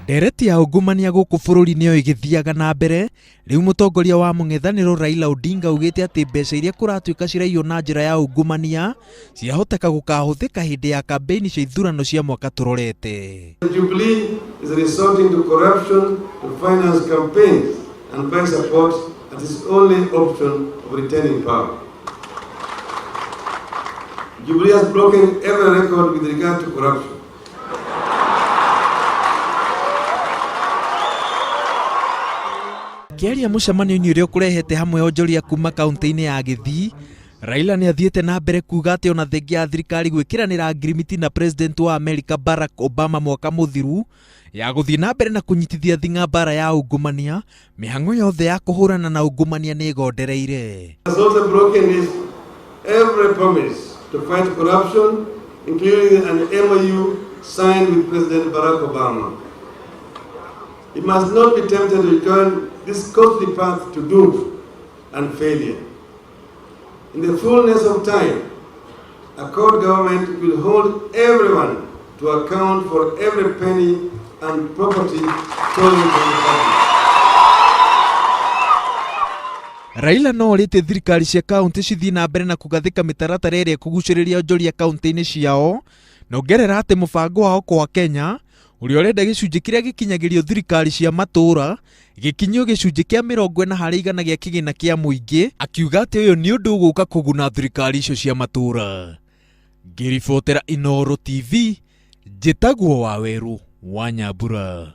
Ndereti ya ungumania gũkũ bũrũri-inĩ o ĩgĩthiaga na mbere, rĩu mũtongoria wa mũng'ethanĩro Raila Odinga augĩte atĩ mbeca iria kũratuĩka ciraiywo na njĩra ya ungumania ciahoteka gũkahũthĩka hĩndĩ ya kambeini cia ithurano cia mwaka tũrorete. Jubilee is resorting to corruption to finance campaigns and buy support as its only option of retaining power. Jubilee has broken every record with regard to corruption. Akĩaria mũcemanio-inĩ ũrĩa ũkũrehete hamwe onjoria kuma kaunti-inĩ ya Gĩthii, Raila nĩ athiĩte na mbere kuuga atĩ ona thengia ya thirikari gwĩkĩranĩra ngirimiti na President wa Amerika Barack Obama mwaka mũthiru ya gũthiĩ na mbere na kũnyitithia thing'a mbara ya ungumania, mĩhang'o yothe ya kũhũrana na ungumania nĩ ĩgondereire. Has also broken his every promise to fight corruption, including an MOU signed with President Barack Obama. He must not be tempted to join this costly path to doom and failure. In the fullness of time, a court government will hold everyone to account for every penny and property stolen from the public. Raila no orĩtie thirikari cia kaunti cithiĩ na mbere na kũgathĩka mĩtaratara ĩrĩa ĩkũgucĩrĩria onjoria kaunti-inĩ ciao, na ongerera atĩ mũbango wa Okoa Kenya ũrĩa ũrenda gĩcunjĩ kĩrĩa gĩkinyagĩrio thirikari cia matũũra gĩkinyio gĩcunjĩ kĩa 40% gĩa kĩgĩna kĩa mũingĩ, akiuga atĩ ũyũ nĩ ũndũ ũgũka kũguna thirikari icio cia matũũra. Ngĩribotera Inooro TV, njĩtagwo Wawerũ wa Nyambura.